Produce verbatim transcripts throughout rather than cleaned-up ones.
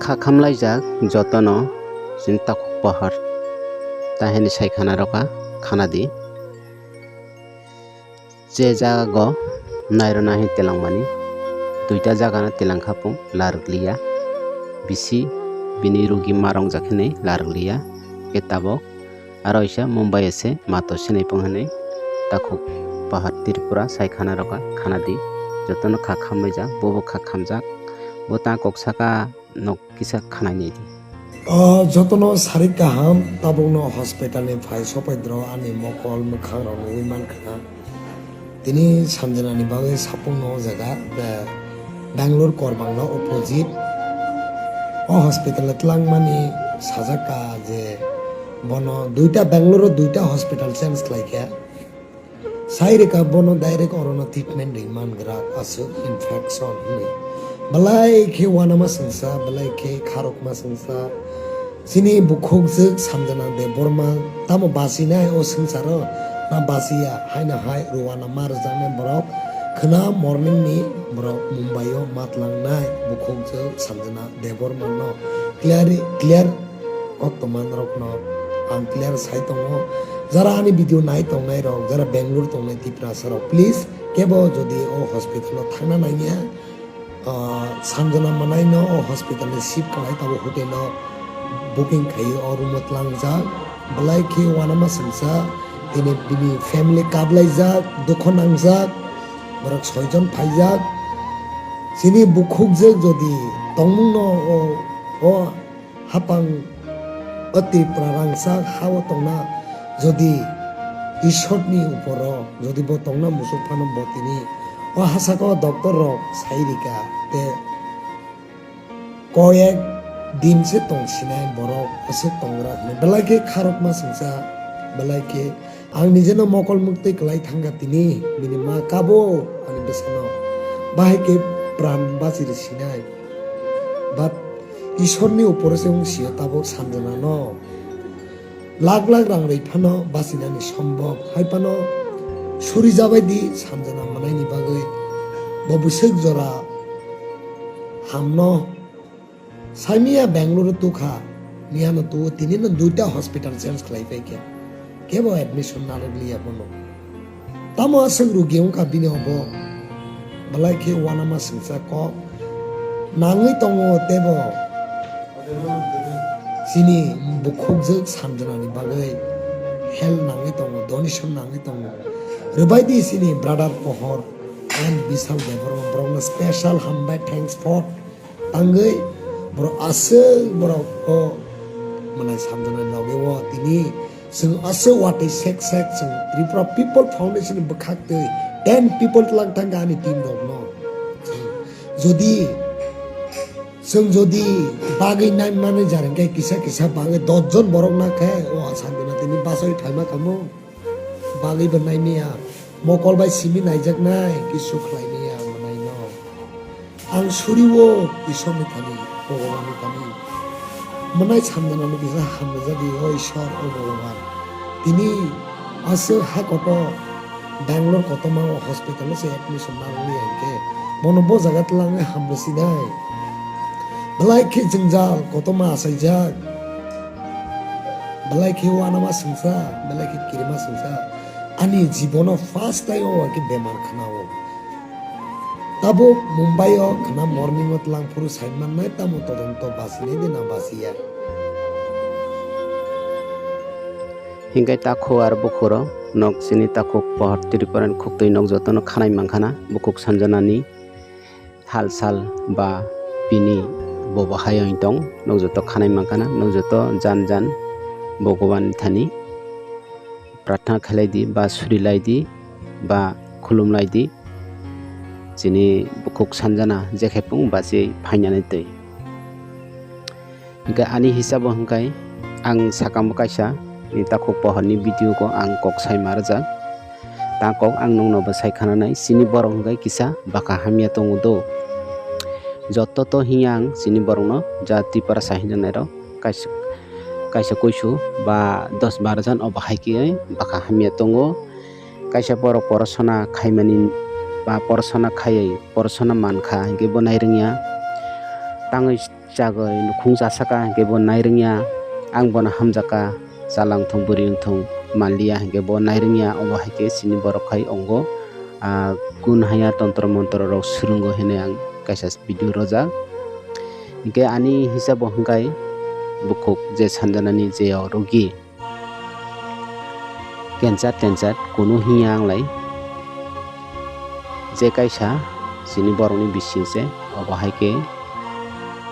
Kha khamlaijak jotono chini takhuk pohor ta hini sai khana rokha khana di. Je jaga go nairwna hin telangmani, duita jaga no telang kha pung larwk liya. Bisi bini rugi ma rwngjak hinwi larwk liya. Khe tabok aro isa Mumbai ese mato sinai pung hinwi takhuk pohor Tripura sai khana rokha khana di. Jotono kha khamlaijak, bobo kha khamjak. Bo ta kok saka nok kisa khanai nai di. O jotono sarik kaham, tabukno hospital ni phai sopaidro ani mokol mwkhang rok nugwi mankha. Tini Sanjana ni bagwi sapung no o jaga, be-, Bangalore Korbangla opposite. O hospital o twlangmani sajak ka je bono duita Bangalore o duita hospital change khlai kha. Sai rwkha bono direct orono treatment ri man gra aswk infection hinwi. Belai khe uanama swngsa, belai khe kharokma swngsa. Chini bukhukjwk Sanjana Debbarma tamo basinai o swngcharo na basiya? Haino hai ruana ma rwjaknai borok khwna morning ni borok Mumbai o matlangnai bukhukjwk Sanjana Debbarma no clear, clear koktwma norokno ang clear sai tongo. Jara ani video nai tongnai rok, jara Bangalore tongnai Tiprasa rok, please kebo jodi o hospital o thangna nangya, ah, Sanjana Manai no o hospital ni shift khlai tabuk hotel o booking khai o room o tlangjak. Belai khe uanama swngsa, tini bini family kablaijak, dukho nangjak, borok soijon phaijak. Chini bukhukjwk jodi tongmung no o, o hapang o Tripura rangchak ha o tongna, jodi Ishorni uporo jodi bo tongna musuk phano bo tini o hasako doctor rok sai rika te koyek din se tong sinai borok aswk tongra hwnwi belai khe kharokma swngsa, belai khe ang nijeno mokol mwktwi kwlai thangkha tini bini ma kabo ani bwsano bahai khe pran bachiri sinai. But Ishorni upore se wng sio tabuk Sanjana no. Lak lak rang rwi phano bachinani sombok hai phano suri jabai di Sanjana Manaini bagwi. Bo bwswk jora hamno saimia Bangalore tukha, miyano tuo tini no duita hospital change khlai paikha. Kebo admission narwk liya bono. Tamo aswk rugi wngkha bini obo. Belai khe uanama swngsa kok nangwi tongo tebo. Chini bukhukjwk Sanjanani bagwi help nangwi tongo, donation nangwi tongo. Rwbai di chini brother Pohor and Bishal Debbarma, borokno special hambai, thanks for. Tangwi borok aswk borok o mwnai Sanjana loge o tini chwng aswk watwi sek sek chwng Tripura People Foundation ni bwkhak twi ten people twlang thangkha ani team rokno. Jodi chwng jodi bagwi nai mani jar hwnkhe kisa kisa bagwi dos jon borok nakhe o Sanjana tini bachai phaima kamo. Bagwi bo naimaya, mokol bai simi naijaknai, kisu khlaimaya ang manaino. Ang suriwo Isorni thani, Bhogobanni thani. Mwnai Sanjanani kisa hamrwjadi, o Isor, o Bhogoban. Tini aswk ha kotor, Bangalore kotorma o hospital o se admission narwkliya hinkhe, bono bo jaga twlangwi hamrwsinai. Belai khe jwngjal, kotorma achaijak. Belai khe uanama swngsa, belai khe kirima swngsa. Ani jibono first time o khe bemar khna o. Tabuk Mumbai o khna morning o twlang phuru sai mannai, tamo todonto bachinai de na bachiya. Hinkhe takhuk ar bukhuro nok chini takhuk pohor Tripura ni khuktwi nok jotono khanai mankhana bukhuk Sanjanani. Hal sal ba bini bobo hai wng tong, nok joto khanai mankhana, nok joto jan jan Bhogoban thani prarthana khlai di ba suri lai di ba khulum lai di, chini bukhuk Sanjana jekhe pung ba se phainani twi. Hingke ani hisabo hingkai ang sakamo kaisa ni takhuk pohorni video ko ang kok sai ma rwjak. Ta kok ang nongno bo sai khananai, chini borok hingkai kisa baka hamya tongo do. Joto to hinya ang chini borokno ja Tiprasa hinjanai rok kaisa, kaisa kuisu ba dos baro jon obo hai khe baka hamya tongo. Kaisa borok porosona khaimani ba porosona khaiwi porosona mankha hinkhe bo nairwngya. Tangwi chagwi nukhung chasaka hinkhe bo nairwngya, ang bono hamjakha, chala wngthung bwrwi wngthung manliya hinkhe bo nairwngya, obo haikhe chini borok khai ongo, ah, kun haya tontro montro rok swrwngo hinwi ang kaisa video rojak. Hinkhe ani hisabo hwnkhe bukhuk je sanjanani je o rogi, cancer tencer kunu hiya ang lai. Je kaisa chini borokni bising se, obo hai khe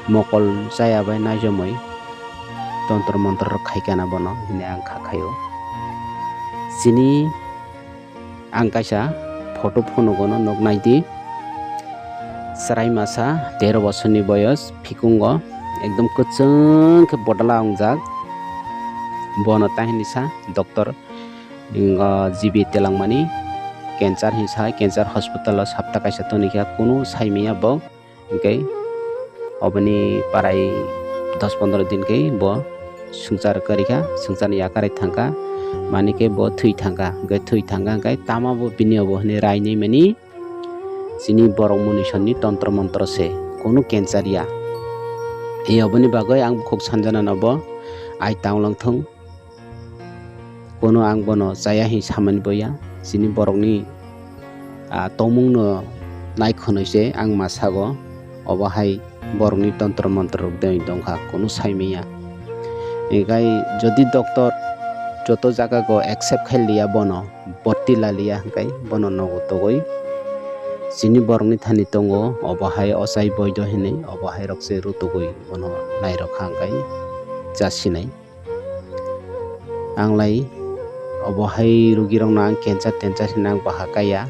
mokol chaya bai naijomoi tontro montro rok khai kana bono hinwi ang kha khaio. Chini ang kaisa photo phunugo no, nuk nai di. Chwrai masa tero bosorni boyos, phikungo ekdom kwchwng khe bodala wngjak. Bono tahini sa doctor, wngkha G B telangmani cancer hinwi sa, cancer hospital o sapta kaisa tongwi kha, kunu sai manya bo. Hinkhe oboni parai dos pondro din khe bo swngchar kwrwi kha, swngcharni yakarwi thang kha, mani khe bo thwi thang kha. Hinkhe thwi thang kha hinkhe tama bo bini obo hinwi rainai mani chini borok munisonni tontro montro se, kunu cancer ya. E oboni bagwi ang bukhuk sanjana no bo ai tang lang thung. Kono ang bono chaya hinwi samani boya. Chini borokni, ah, tongmungno naikhwnwi se ang ma sago. Obo hai borokni tontro montro rok de tongkha, kono sai manya. Hinkhe jodi doctor joto jaga go accept khai liya bono, borti la liya hinkhe bono nogo togwi chini borokni thani tongo, obo hai ochai boido hinwi, obo hai rok se rutugwi bono nairok kha hinkhe chasinai. Ang lai obo hai rugirokno ang cancer tencer hinwi ang baha kaiya.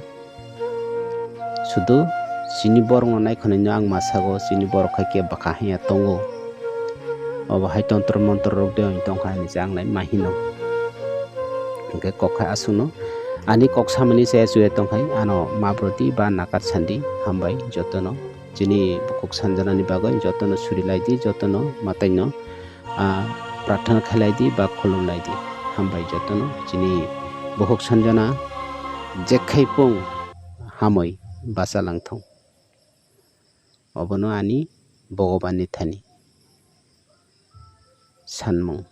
Sudu chini borokno naikhwnwino ang ma sago, chini borok hai khe bwkha haiya tongo. Obo hai tontro montro rok de tongkha hinwi se ang lai ma hino. Hinkhe kok hai aswkno ani kok samani se chuya tongkhai ano ma brodi ba nakar sandi. Hambai jotono chini bukhuk sanjanani bagwi, jotono suri lai di, jotono mataino ah, prarthana khailai di ba khulumlai di. Hambai jotono chini bukhuk sanjana jekhai pung hamwi bacha langthung. Obono ani Bhagwan ni thani sanmung.